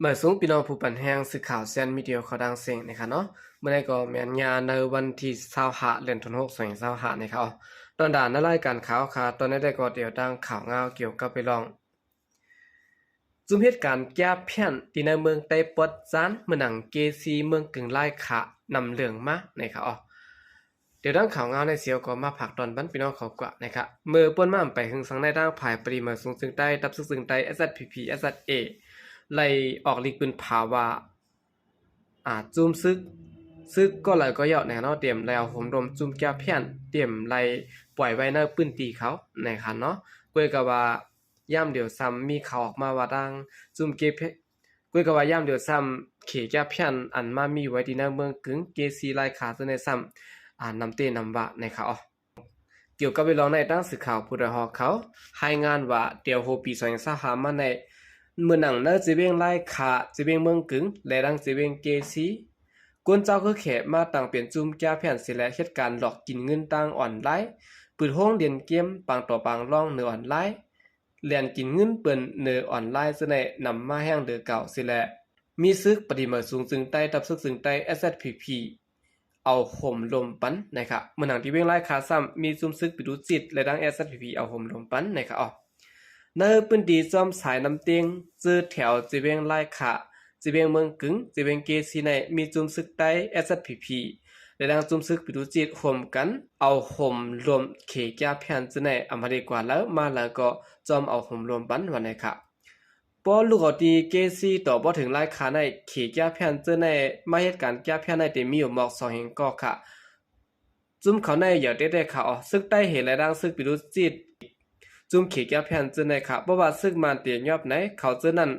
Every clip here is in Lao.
ມາສູງພີ່ນ້ອງຜູ້ປັນແຮງ ສື່ຂ່າວແຊນມີເດຍເຂົ້າດັງເສັງນະຄະເນາະ. ມື້ນີ້ກໍແມ່ນຍາມໃນວັນທີຊາວຫ້າ ເດືອນທັນວາ ສອງພັນຊາວຫ້ານະຄະ. ຕອນດານໃນລາຍການຂ່າວຄະ ຕອນນີ້ໄດ້ກໍຕຽວຕັ້ງຂ່າວງາວກ່ຽວກັບໄປລອງ ຈຸມເຫດການແກ້ພຽນທີ່ໃນເມືອງໃຕ້ປອດຈານ ເມືອງໜັງເກຊີ ເມືອງກຶງ ລາຍຄານຳເລື່ອງມານະຄະ. ດຽວດັ່ງຂ່າວງາວໃນເສຍກໍມາຝາກຕອນບັນພີ່ນ້ອງເຂົາກວ່ານະຄະ. ເມື່ອປ່ນມາໄປຫຶງສັງໃນທາງຝ່າຍປະຕິບັດສູງເຊິ່ງໃຕ້ ທັບເສິກເຊິ່ງໃຕ້ SSPP SSA ໄດ້ອອກລິກປືນເຜົາວ່າ ອາ ຈຸມເສິກ ເສິກກໍຫຼາຍກໍເຍາະນະຄະເນາະ ຕຽມໄລ່ເອົາໂຫມລົມຈຸມແກ້ພຽນ ຕຽມໄລ່ປ່ອຍໄວ້ໃນພື້ນທີ່ເຂົານະຄະເນາະ. ກ້ວຍກະວ່າ ຍາມດຽວຊ້ຳມີຂ່າວອອກມາວ່າທາງຈຸມເກ ກ້ວຍກະວ່າຍາມດຽວຊ້ຳເຂແກ້ພຽນອັນມາມີໄວ້ທີ່ໃນເມືອງກຶງ ເກຊີ ລາຍຄາເຊິ່ງໃນຊ້ຳ ອາ ນຳເຕນຳວ່ານະຄະ. ກ່ຽວກັບເລື່ອງໃນທາງສື່ຂ່າວຜູ້ດອຍຮອກເຂົາລາຍງານວ່າ ແຕ່ຫົວປີສອງພັນຊາວຫ້າມາໃນ ເມືອງໜັງເນີ ເຈເວງລາຍຄາ ເຈເວງເມືອງກຶງ ແລະ ທັງເຈເວງເກຊີ ຄົນເຈົ້າຄືແຂມາຕັ້ງເປັນຈຸມແກ້ພຽນເສຍແລະ ເຮັດການຫຼອກກິນເງິນທາງອອນລາຍ ເປີດໂຮງລຽນເກມ ປາງຕໍ່ປາງລອງເນີອອນລາຍ ແລ່ນກິນເງິນເພິ່ນເນີອອນລາຍເຊິ່ງໃນນຳມາແຮງເດີເກົ່າເສຍແລະ ມີເສິກປະຕິບັດສູງເຊິ່ງໃຕ້ ທັບເສິກເຊິ່ງໃຕ້ SSPP ເອົາໂຫມລົມປັນນະຄະ. ເມືອງໜັງທີ່ເວງລາຍຄາຊ້ຳ ມີຈຸມເສິກປີດູຈິດ ແລະ ທັງ SSPP ເອົາໂຫມລົມປັນນະຄະ. ໃນພື້ນທີ່ຈອມສາຍນ້ຳເຕັງ ເຈີແຖວເຈເວງລາຍຄາ ເຈເວງເມືອງກຶງ ເຈເວງເກຊີໃນ ມີຈຸມເສິກໃຕ້ SSPP ແລະ ທັງຈຸມເສິກປີດູຈິດ ຮ່ວມກັນເອົາໂຫມລົມເຂແກ້ພຽນເຊິ່ງໃນ ອຳມາດີກວ່າແລ້ວມາແລ້ວກໍຈອມເອົາໂຫມລົມປັນວ່ານະຄະ. ພໍລຸກເອົາຕີເກຊີຕໍ່ບໍ່ເຖິງລາຍຄາໃນ ເຂແກ້ພຽນເຈີໃນ ມາເຮັດການແກ້ພຽນໃນເຕັມມີຢູ່ໝອກສອງແຫ່ງກໍຄະ. ຈຸມເຂົາໃນຢາວເຕະແຕ່ຂາວ ເສິກໃຕ້ເຫລາຍດັງເສິກປີດູຈິດ ຈຸມເຂແກ້ພຽນເຈີໃນຄະ. ບໍ່ວ່າເສິກມານເຕຍອບໃນ ເຂົາເຈີນັ້ນ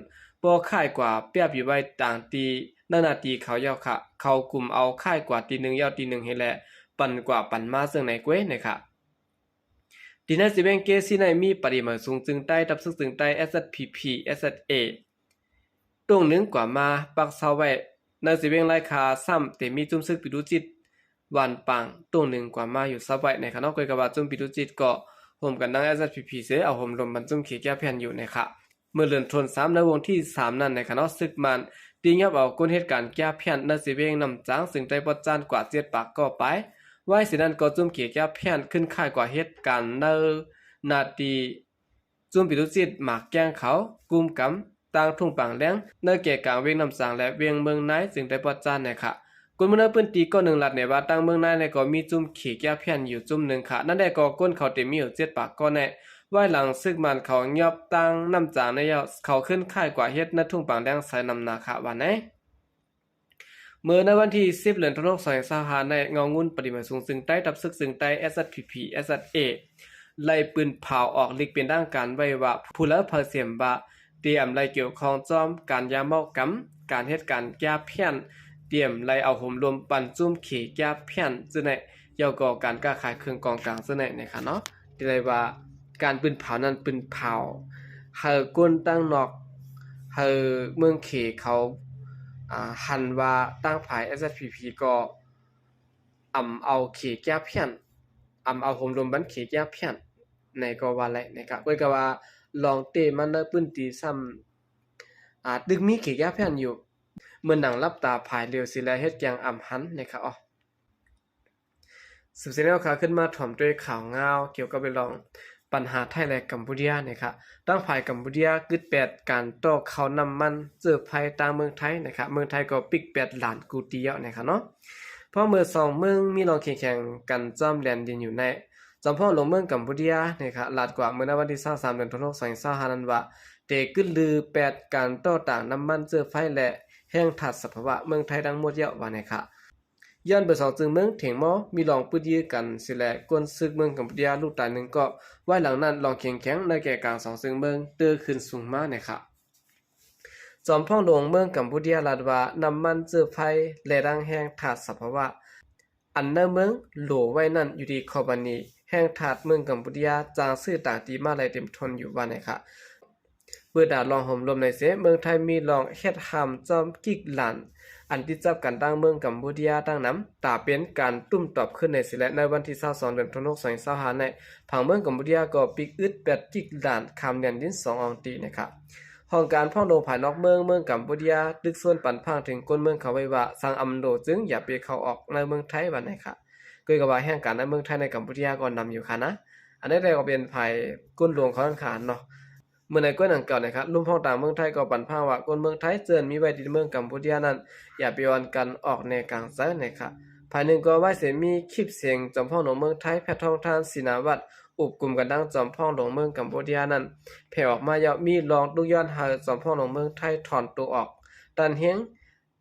ບໍ່ຄ້າຍກວ່າປຽບຢູ່ໄວ້ຕ່າງຕີ ໜ້າໜ້າຕີເຂົາເຍົາຄະ. ເຂົາກຸມເອົາຄ້າຍກວ່າຕີໜຶ່ງເຍົາຕີໜຶ່ງເຮແລະ ປັນກວ່າປັນມາເຊິ່ງໃນກ້ວຍນະຄະ. ທີ່ໃນເຈເວງເກຊີໃນ ມີປະຕິບັດສູງເຊິ່ງໃຕ້ ທັບເສິກເຊິ່ງໃຕ້ SSPP SSA ໂຕ່ງໜຶ່ງກວ່າມາປັກເຊົາໄວ້. ໃນເຈເວງລາຍຄາຊ້ຳ ເຕັມມີຈຸມເສິກປີດູຈິດ ຫວານປາງ ໂຕ່ງໜຶ່ງກວ່າມາຢູ່ເຊົາໄວ້ນະຄະເນາະ. ກ້ວຍກະວ່າຈຸມປີດູຈິດກໍຮ່ວມກັນນຳ SSPP ເສຍ ເອົາໂຫມລົມບັນຈຸມເຂແກ້ພຽນຢູ່ນະຄະ. ເມື່ອເດືອນທັນວາ ໃນວັນທີສາມນັ້ນນະຄະເນາະ ເສິກມານຕີຍອບເອົາຄົນເຮັດການແກ້ພຽນໃນເຈເວງນ້ຳຈາງ ເຊິ່ງໃຕ້ປອດຈານກວ່າເຈັດປາກກໍປາຍ. ໄວ້ເສຍນັ້ນກໍຈຸມເຂແກ້ພຽນຂຶ້ນຄ້າຍກວ່າເຮັດການໃນໜ້າຕີ ຈຸມປີດູຈິດ ໝາກແກ້ງເຂົາ ກຸມກຳ ຕາງທົ່ງປາງແລງ ໃນແກ່ກາງເວງນ້ຳຈາງ ແລະ ເວງເມືອງນາຍ ເຊິ່ງໃຕ້ປອດຈານນະຄະ. ຄົນເມືອງໃນພື້ນທີ່ກໍໜຶ່ງລັດແນວ່າ ຕາງເມືອງນາຍໃນກໍມີຈຸມເຂແກ້ພຽນຢູ່ຈຸມໜຶ່ງຄະ. ນັ້ນແດ່ກໍຄົນເຂົາເຕັມມີຢູ່ເຈັດປາກກໍແນ່. ໄວ້ຫຼັງເສິກມານເຂົາຍອບຕາງນ້ຳຈາງໃນເຍົາ ເຂົາຂຶ້ນຄ້າຍກວ່າເຮັດໃນທົ່ງປາງແລງໃສ່ນຳນາຄະວ່າແນ່. ເມື່ອໃນວັນທີສິບ ເດືອນທັນວາ ສອງພັນຊາວຫ້າໃນ ເງົາງຸ່ນປະຕິບັດສູງເຊິ່ງໃຕ້ ທັບເສິກເຊິ່ງໃຕ້ SSPP SSA ໄລ່ປືນເຜົາອອກລິກເປັນທາງການໄວ້ວ່າ ຜູ້ລາວພາເສມວ່າ ຕຽມໄລ່ກ່ຽວຂ້ອງຈອມການຢາເມົາກຳ ການເຮັດການແກ້ພຽນ ຕຽມໄລ່ເອົາໂຫມລົມປັນຈຸມເຂແກ້ພຽນເຊິ່ງໃນ ແລ້ວກໍການຄ້າຂາຍເຄື່ອງກອງກາງເຊິ່ງໃນນະຄະເນາະ. ທີ່ໄດ້ວ່າການປືນເຜົານັ້ນ ປືນເຜົາໃຫ້ຄົນຕ່າງນອກ ໃຫ້ເມືອງເຂເຂົາ ອາ ຫັນວ່າທາງຝ່າຍ SSPP ກໍອຳເອົາເຂແກ້ພຽນ ອຳເອົາໂຮມລົມບັນເຂແກ້ພຽນໃນກໍວ່າໄດ້ນະຄະ. ເພິ່ນກໍວ່າລອງເຕະມາໃນພື້ນທີ່ຊ້ຳ ອາ ຕຶກມີເຂແກ້ພຽນຢູ່ ເໝືອນໜັງຫຼັບຕາພາຍຫຼຽວຊິແລເຮັດແກງອຳຫັນນະຄະ. ສືບເສຍແລ້ວຄະ ຂຶ້ນມາຖອມດ້ວຍຂ່າວງາວກ່ຽວກັບເລື່ອງບັນຫາໄທ ແລະ ກຳປູເຈຍນະຄະ. ທາງຝ່າຍກຳປູເຈຍກຶດແປດການຕໍ່ເຂົ້ານ້ຳມັນເຊື້ອໄຟຕາງເມືອງໄທນະຄະ. ເມືອງໄທກໍປິດແປດດ່ານກູຕີແລ້ວນະຄະເນາະ. ເພາະເມື່ອສອງເມືອງມີລອງແຂ່ງຂັນກັນຈອມແດນດິນຢູ່ໃນ ຈອມພອງຫຼວງເມືອງກຳປູເຈຍນະຄະ ລາດກວ່າເມື່ອໃນວັນທີຊາວສາມ ເດືອນທັນວາ ສອງພັນຊາວຫ້ານັ້ນວ່າ ໄດ້ກຶດລືແປດການຕໍ່ຕາງນ້ຳມັນເຊື້ອໄຟ ແລະ ແຮ່ງທາດສະພາວະເມືອງໄທທັງໝົດແລ້ວວ່ານະຄະ. ຍ້ອນເບີສອງເຊິ່ງເມືອງເຖງມໍ ມີລອງປຶດຢື້ກັນເສຍແລະ ຄົນເສິກເມືອງກຳປູເຈຍລູກຕາຍໜຶ່ງເກາະ. ວາຍຫຼັງນັ້ນລອງແຂງແຂງໃນແກ່ກາງສອງເຊິ່ງເມືອງເຕີຂຶ້ນສູງມານະຄະ. ຈອມພອງຫຼວງເມືອງກຳປູເຈຍລາດວ່າ ນ້ຳມັນເຊື້ອໄຟ ແລະ ທັງແຮ່ງທາດສະພາວະ ອັນໃນເມືອງໂຫຼໄວ້ນັ້ນ ຢູ່ທີ່ຄອມພານີແຮ່ງທາດເມືອງກຳປູເຈຍຈ້າງຊື້ຕາງຕີມາໄຫຼເຕັມທົນຢູ່ວ່ານະຄະ. ເປີດດາລອງໂຮມລົມໃນເສ ເມືອງໄທມີລອງເຮັດຮ່າມຈອມກິກລານ ອັນຕິດຈັບກັນຕັ້ງເມືອງກຳປູເຈຍຕັ້ງນຳ ຕາເປັນການຕຸ້ມຕອບຂຶ້ນໃນເສ ແລະ ໃນວັນທີຊາວສອງ ເດືອນທັນວາ ສອງພັນຊາວຫ້າໃນ ຜັງເມືອງກຳປູເຈຍກໍປິກອຶດແປດກິກລານ ຂ້າມແດນດິນສອງອ່ອງຕີນະຄະ. ຫ້ອງການພອງຫຼວງພາຍນອກເມືອງ ເມືອງກຳປູເຈຍ ຕຶກຊວນປັນພາງເຖິງຄົນເມືອງເຂົາໄວ້ວ່າ ສັງອຳໂລຈຶ່ງຢ່າໄປເຂົ້າອອກໃນເມືອງໄທວ່າແນນແຫຼະ. ກໍຄືວ່າແຫ່ງການໃນເມືອງໄທໃນກຳປູເຈຍກໍນຳຢູ່ຫັ້ນນະ. ອັນນີ້ແຫຼະກໍເປັນພາຍກົນຫຼວງເຂົາຫັ້ນຫັ້ນເນາະ. ເມື່ອໃນກ້ວຍໜັງເກົ່ານະຄັບ ລວມພ້ອມຕ່າງເມືອງໄທກໍປັນພາງວ່າ ຄົນເມືອງໄທເຈີ່ນມີໄວ້ທີ່ເມືອງກຳປູເຈຍນັ້ນ ຢ່າໄປອ່ອນກັນອອກແນກາງໃຈນະຄັບ. ພາຍໜຶ່ງກໍວ່າເສຍມີຄລິບສຽງຈອມພອງຫຼວງເມືອງໄທ ແພດທອງທານ ສີນາວັດ ອຸບກຸມກັນດັ່ງຈອມພອງຫຼວງເມືອງກຳປູເຈຍນັ້ນ ແຜ່ອອກມາຍາວ ມີລອງຕຸກຍ້ອນໃຫ້ຈອມພອງຫຼວງເມືອງໄທຖອນໂຕອອກ ຕ້ານຮຽງ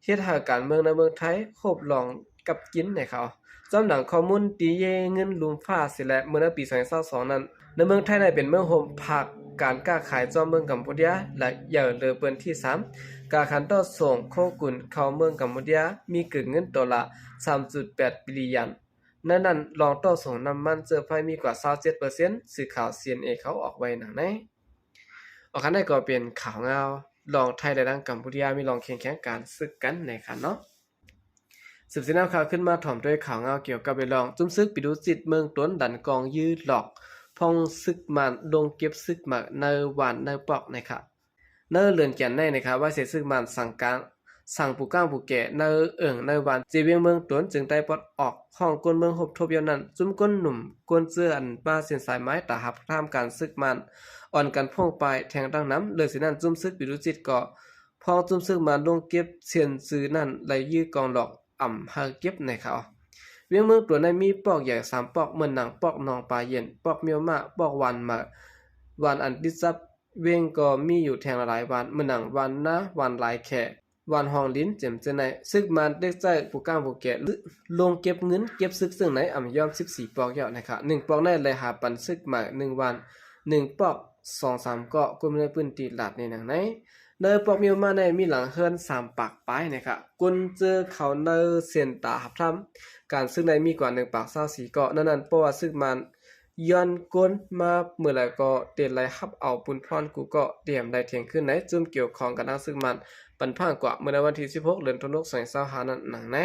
ເຮັດໃຫ້ການເມືອງໃນເມືອງໄທໂຄບລອງກັບກິນໃນເຂົາ. ຈອມຫຼັງຂໍ້ມູນຕີເຢເງິນລຸມຟ້າເສຍແລ້ວ ເມື່ອໃນປີສອງພັນຊາວສອງນັ້ນ ໃນເມືອງໄທໄດ້ເປັນເມືອງໂຮມພາກການຄ້າຂາຍຈອມເມືອງກຳປູເຈຍ ແລະ ໃຫຍ່ເລີເປັນທີສາມ ກາຂັນຕໍ່ສົ່ງໂຄກຸນເຂົ້າເມືອງກຳປູເຈຍ ມີເກີນເງິນໂຕລະສາມຈຸດແປດບິລຍອນ. ໃນນັ້ນລອງຕໍ່ສົ່ງນ້ຳມັນເຊື້ອໄຟມີກວ່າຊາວເຈັດເປີເຊັນ ສື່ຂ່າວ ຊີເອັນເອ ເຂົາອອກໄວ້ດັ່ງໃນ. ອອກຄັນໃດກໍເປັນຂ່າວງາວລອງໄທ ແລະ ທາງກຳປູເຈຍມີລອງແຂ່ງຂັນການສຶກກັນໃນຄັນເນາະ. ສືບສຽນນຳຂ່າວຂຶ້ນມາຖອມດ້ວຍຂ່າວງາວກ່ຽວກັບເລື່ອງຈຸ້ມຊຶກປີດູຈິດເມືອງຕົນດັນກອງຢື້ຫຼອກ ພ້ອມຊຶກມານລົງເກັບຊຶກໃໝ່ໃນວານໃນປອກໃນຄະ. ໃນເດືອນກັນຍານີ້ນະຄະ ວ່າເສຍຊຶກມານສັງການ ສັງປູກາງປູແກໃນເອີ່ງໃນວານເຈວຽງເມືອງຕົນ ຈຶ່ງໄດ້ປອດອອກ ຫ້ອງກົ້ນເມືອງຮົບທົບຍ້ອນນັ້ນ ຈຸ້ມກົ້ນໜຸ່ມ ກົ້ນເຈີ້ອອັນປ້າເສັ້ນສາຍໄມ້ ຕາຮັບທາມການຊຶກມານ ອ່ອນກັນພົງປາຍແທງຕັ້ງນຳ. ເລີຍຊິນັ້ນ ຈຸ້ມຊຶກປີດູຈິດກໍພ້ອມຈຸ້ມຊຶກມານລົງເກັບເສັ້ນຈື່ນັ້ນ ໄລ່ຢື້ກອງຫຼອກອຳເຮົາເກັບໃນເຂົາ. ວຽງເມືອງຕົນໃນມີປອກໃຫຍ່ສາມປອກ ເໝືອນໜັງປອກໜອງປາເຢັນ, ປອກມຽວມ້າ, ປອກວານເໝີ, ວານອັນຕິດກັບ ວຽງກໍມີຢູ່ແທງຫຼາຍວານ ເໝືອນໜັງວານນາ, ວານລາຍແຂ, ວານຮອງລິນ ເຈັມເຈີໃນ. ຊຶກມານເຕັກໃຈປູກາງປູແກ ລົງເກັບເງິນເກັບຊຶກເຊິ່ງໃນອຳຍອມສິບສີ່ປອກແລ້ວນະຄະ. ໜຶ່ງປອກໃນໄດ້ຫາປັນຊຶກມາໜຶ່ງວານ ໜຶ່ງປອກ ສອງສາມເກາະ ກົມໃນພື້ນທີ່ລາດໃນໜັງໃນ. ໃນປອກມຽວມ້າໃນມີຫຼັງເຮືອນສາມປາກປາຍນະຄະ. ກົ້ນເຈີ້ເຂົ້າໃນເສັ້ນຕາຮັບທຳການຊຶກໃນມີກວ່າໜຶ່ງປາກຊາວສີ່ເກາະ. ໃນນັ້ນເພາະວ່າຊຶກມານ ຍ້ອນກົ້ນມາເມື່ອໃດກໍເຕໄລຮັບເອົາບຸນພອນກູເກາະ ຕຽມໄດ້ທ່ຽງຄືນໃນຈຸ້ມກ່ຽວຂ້ອງກັນທາງຊຶກມານ ປັນພາງກວ່າເມື່ອໃນວັນທີສິບຫົກ ເດືອນທັນວາ ສອງພັນຊາວຫ້ານັ້ນໜັງໃນ.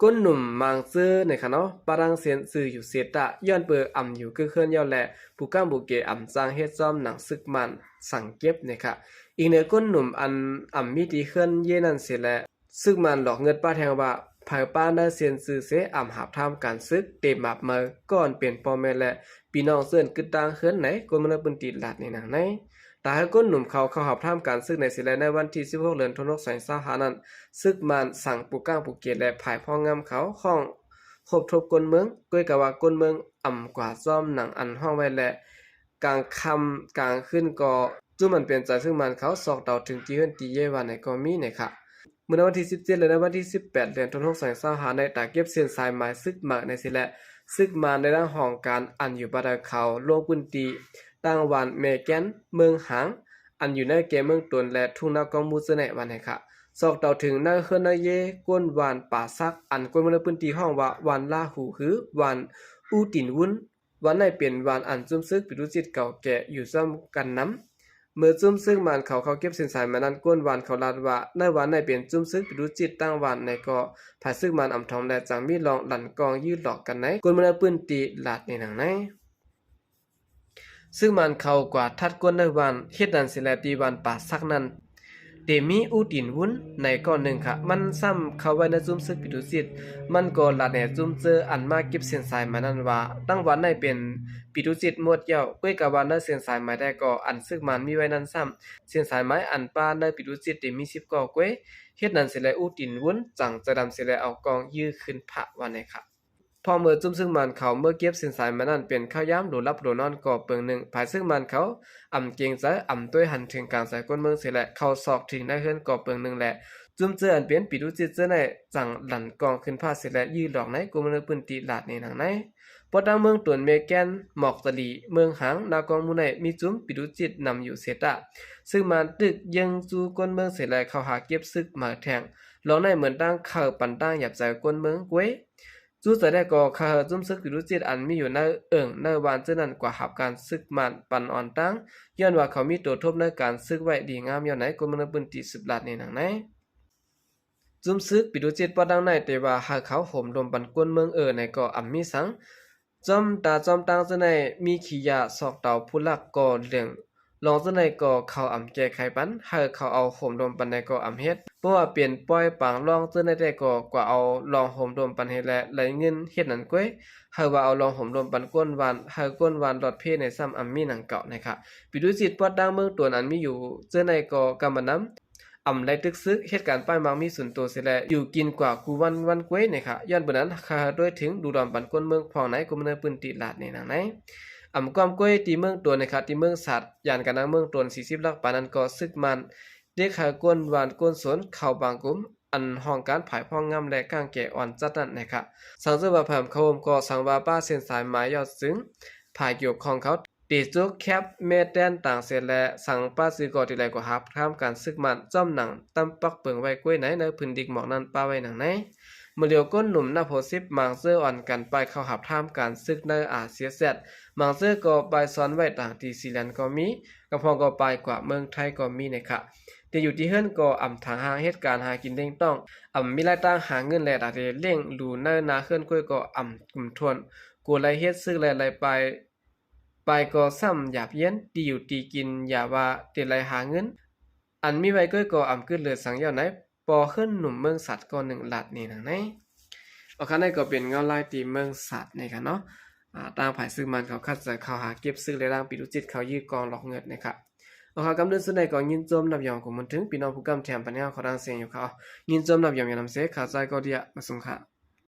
ກົ້ນໜຸ່ມມາງເຈີ້ໃນຄະເນາະ ປະດັງເຊັນຊື່ຢູ່ເຊຕະ ຍ້ອນເປີອຳຢູ່ກຶກເຮືອນຍອດ ແລະ ປູກາງປູເກອຳຈ້າງເຮັດຈອມໜັງຊຶກມານສັງເກັບໃນຄະ. ອີກເໜືອກົ້ນໜຸ່ມອັນອຳມີທີ່ເຮືອນເຢນັ້ນເສຍແລະ ຊຶກມານຫຼອກເງິດປ້າແທງວ່າ ໃຜປ້າໃນເຊັນຊື່ເສ ອຳຫາບທາມການຊຶກ ເຕມາບເມີ ກ່ອນເປັນພໍ່ແມ່ ແລະ ພີ່ນ້ອງເຊີນກຶດຕ່າງເຮືອນໃນ ຄົນເມືອງໃນພື້ນທີ່ລາດໃນນາງໃນ. ຕາໃຫ້ກົ້ນໜຸ່ມເຂົາເຂົ້າຫາບທາມການຊຶກໃນເສຍແລະ ໃນວັນທີສິບຫົກ ເດືອນທັນວາ ສອງພັນຊາວຫ້ານັ້ນ ຊຶກມານສັງປູກາງປູເກດ ແລະ ຝ່າຍພອງງາມເຂົາ ຫ້ອງຮົບທົບກົ້ນເມືອງ ກ້ວຍກະວ່າກົ້ນເມືອງອຳກວ່າຈອມໜັງອັນຫ້ອງໄວ້ ແລະ ກາງຄ່ຳກາງຄືນກໍຈຸ້ມມັນເປັນໃຈຊຶກມານເຂົາ ຊອກເຕົາເຖິງທີ່ເຮືອນທີ່ເຢວ່າໃນກໍມີໃນຄະ. ເມື່ອໃນວັນທີສິບເຈັດ ແລະ ໃນວັນທີສິບແປດ ເດືອນທັນວາ ສອງພັນຊາວຫ້າໃນຕາເກັບເສັ້ນສາຍໝາຍຊຶກມາໃນເສຍແລະ ຊຶກມານໃນທາງຫ້ອງການອັນຢູ່ບ້ານດາເຂົາ ລົງພື້ນທີ່ຕັ້ງວານແມ່ແກ່ນ ເມືອງຫາງ ອັນຢູ່ໃນແກ່ເມືອງຕົນ ແລະ ທົ່ງນາກອງມູເຈີໃນວານໃນຄະ ຊອກເຕົາເຖິງໃນເຮືອນໃນເຢ ກົ້ນວານປາສັກ ອັນຄົນເມືອງໃນພື້ນທີ່ຮ້ອງວ່າ ວານລາຫູ ຫຼື ວານອູຕິນວຸນ. ວານໃນເປັນວານອັນຈຸ້ມຊຶກປີດູຈິດເກົ່າແກ່ຢູ່ຊ້ຳກັນນຳ. ເມື່ອຈຸ້ມຊຶກມານເຂົາເຂົ້າເກັບເສັ້ນສາຍໝາຍນັ້ນ ກົ້ນວານເຂົາລາດວ່າ ໃນວານໃນເປັນຈຸ້ມຊຶກປີດູຈິດຕັ້ງວານໃນກໍ ພາຍຊຶກມານອຳທອມ ແລະ ຈັ່ງມີລອງຫຼັນກອງຢື້ຫຼອກກັນໃນ ຄົນເມືອງໃນພື້ນທີ່ລາດໃນນາງໃນ. ຊຶກມານເຂົາກວາດທັດກ້ນໃນວານ ເຮັດນັ້ນເສຍແລະ ທີ່ວານປາສັກນັ້ນ ເຕມີອູຕິນວຸນໃນກ້ອນໜຶ່ງຄະ ມັນຊ້ຳເຂົ້າໄວ້ໃນຈຸ້ມຊຶກປີດູຈິດ ມັນກໍລາດແນຈຸ້ມເຈີ້ອັນມາເກັບເສັ້ນສາຍໝາຍນັ້ນວ່າ ຕັ້ງວານໃນເປັນປີດູຈິດໝົດແລ້ວ ກ້ວຍກະວ່າໃນເສັ້ນສາຍໝາຍໃດກໍອັນຊຶກມານມີໄວ້ນັ້ນຊ້ຳ ເສັ້ນສາຍໝາຍອັນປ້າໃນປີດູຈິດເຕມີສິບກໍກ້ວຍ ເຮັດນັ້ນເສຍແລະ ອູຕິນວຸນຈັ່ງໃຈດຳເສຍແລະ ເອົາກອງຢື້ຂຶ້ນພະວ່າໃນຄະ. ພໍເມື່ອຈຸ້ມຊຶກມານເຂົາເມືອເກັບເສັ້ນສາຍໝາຍນັ້ນ ເປັນເຂົ້າຍາມໂຫຼຫຼັບໂຫຼນອນກໍເປີງໜຶ່ງ ພາຍຊຶກມານເຂົາອຳເກງໃຈ ອຳຕ້ວຍຫັນເຖິງກາງໃຈຄົນເມືອງເສຍແລະ ເຂົ້າຊອກຖິງໃນເຮືອນກໍເປີງໜຶ່ງແລະ ຈຸ້ມເຈີ້ອັນເປັນປີດູຈິດເຈີໃນຈັ່ງຫຼັນກອງຂຶ້ນພະເສຍແລະ ຢື້ຫຼອກໃນ ກົມເມືອງໃນພື້ນທີ່ລາດໃນນາງໃນ. ພໍຕັ້ງເມືອງຕົນແມ່ແກ່ນ ໝອກຕະຫຼີ ເມືອງຫາງ ນາກອງໝູໃນ ມີຈຸ້ມປີດູຈິດນຳຢູ່ເສຕະ ຊຶກມານຕຶກເຢີ້ງຈູ້ຄົນເມືອງເສຍແລະ ເຂົ້າຫາເກັບຊຶກມາແທງ ລອງໃນເໝືອນຕັ້ງເຂົ້າປັນຕັ້ງຫຍາບໃຈຄົນເມືອງກ້ວຍ ຈູ້ໃຈແລ້ວກໍຂ້າເຮີຈຸ້ມຊຶກປີດູຈິດອັນມີຢູ່ໃນເອີ່ງໃນວານເຈີນັ້ນກວ່າຮັບການຊຶກມານປັນອ່ອນຕັ້ງ ຍ້ອນວ່າເຂົາມີໂຕທົບໃນການຊຶກໄວ້ດີງາມຍ້ອນໃນ ຄົນເມືອງໃນພື້ນທີ່ສືບລາດໃນນາງໃນ. ຈຸ້ມຊຶກປີດູຈິດປ້ອນດັ່ງໃນແຕ່ວ່າຫາກເຂົາໂຫມລົມປັນກົນເມືອງເອີໃນກໍອຳມີສັງ ຈອມຕາຈອມຕາງເຈົ້າໃນມີຂີ້ຢາຊອກເຕົາຜູ້ລັກກໍເຫຼືອງ ລອງເທື່ອໃດກໍເຂົາອຳແກ້ໄຂປັນ, ໃຫ້ເຂົາເອົາໂຮມລົມປັນໃດກໍອຳເຮັດ. ບໍ່ວ່າເປັນປ່ອຍປາງລອງເທື່ອໃດແຕ່ກໍກວ່າເອົາລອງໂຮມລົມປັນເຮັດ ແລະ ໄລ່ເງິນເຮັດນັ້ນກ້ວຍ. ໃຫ້ວ່າເອົາລອງໂຮມລົມປັນກົ້ນບ້ານ, ໃຫ້ກົ້ນບ້ານລອດເພໃນຊ້ຳອຳມີໜັງເກົ່ານະຄະ. ປີຕຸຈິດປອດດັງເມືອງຕົນອັນມີຢູ່ເທື່ອໃດກໍກຳມານຳ ອຳໄລ່ຕຶກຊຶກ, ເຮັດການປ້າຍໝາກມີສ່ວນໂຕເສຍແລ້ວ ຢູ່ກິນກວ່າກູວັນວັນກ້ວຍນະຄະ. ຍ້ອນເບີນັ້ນ ຂ້າດ້ວຍເຖິງດູດອມປັນກົ້ນເມືອງພອງໃນ ກົມນະເນີນພື້ນທີ່ລາດໃນນາງໃນ. ອຳກອມກ້ວຍທີ່ເມືອງຕົນນະຄະ, ທີ່ເມືອງສັດ, ຢ້ານການນາງເມືອງຕົນ ສີ່ສິບຫຼັກປາຍນັ້ນກໍຊຶກມານ ເດັກໃຫ້ກ້ນຫວານກົ້ນສົນເຂົ້າບາງກຸ່ມ, ອັນຫ້ອງການຜາຍພອງງາມ ແລະ ກ້າງແກ່ອ່ອນຈັດນັ້ນນະຄະ. ສັງເຊີວ່າພາມເຂົ້າຮ່ວມກໍສັງວ່າປ້າເສັ້ນສາຍໝາຍຍອດຊຶງ ພາຍກ່ຽວຂ້ອງເຂົາ ເຕໂຈະແຄບແມ່ແຕນຕ່າງເສດ ແລະ ສັງປ້າຊື່ກໍທີ່ໄລກໍຮັບທາມການຊຶກມານ ຈ້ອມໜັງຕຳປັກເປິງໄວ້ກ້ວຍໃນ ໃນພື້ນດິກໝອກນັ້ນປ້າໄວ້ໜັງໃນ. ເມື່ອຫຼຽວກົ້ນໜຸ່ມນັບຫົກສິບ ມາງເຈີອ່ອນກັນໄປເຂົ້າຮັບທາມການຊຶກໃນອາເຊຍແຊດ, ມາງເຈີກໍໄປຊອນໄວ້ຕາງທີ່ຊີແລນກໍມີ, ກຳພອງກໍໄປກວ່າເມືອງໄທກໍມີນະຄະ. ທີ່ຢູ່ທີ່ເຮືອນກໍອຳທາງຫ່າງເຮັດການຫາກິນເລ້ງຕ້ອງ, ອຳມີລາຍຕາຫາເງິນ ແລະ ຕາເດລ້ຽງດູໃນນາເຮືອນກ້ວຍກໍອຳກຸມທວນ, ກົວໄລເຮັດຊຶກ ແລະ ໄລໄປ ໄປກໍຊ້ຳຢາບເຢັນ, ທີ່ຢູ່ທີ່ກິນຢ່າວ່າແຕ່ໄລຫາເງິນ, ອັນມີໄວ້ກ້ວຍກໍອຳກຶດເຫຼືອສັງເຫຍົາໃນ ປໍເຮືອນໜຸ່ມເມືອງສັດກໍໜຶ່ງລາດນີ້ນາງໃນ. ໂອເຄ ນັ້ນກໍເປັນເງົາລາຍທີ່ເມືອງສັດນີ້ກະເນາະ. ອາ ທາງຝ່າຍຊຶກມານເຂົາຄັດເລືອກເຂົ້າຫາເກັບຊຶກ ແລະ ທາງປີຕຸຈິດເຂົາຢື້ກອງຫຼອກເງິນນະຄະ. ໂອເຄ ກຳເດີນສຸດໃດກໍຍິນຊົມນັບຢອງຂອບຄຸນເຖິງພີ່ນ້ອງຜູ້ກຳແຖມປັນຍາເຂົ້າດັງສຽງຢູ່ຄະ. ຍິນຊົມນັບຢອງຢ່ານຳເສ ຂ້າໃຈກໍເດຍ ມາສົ່ງຄະ.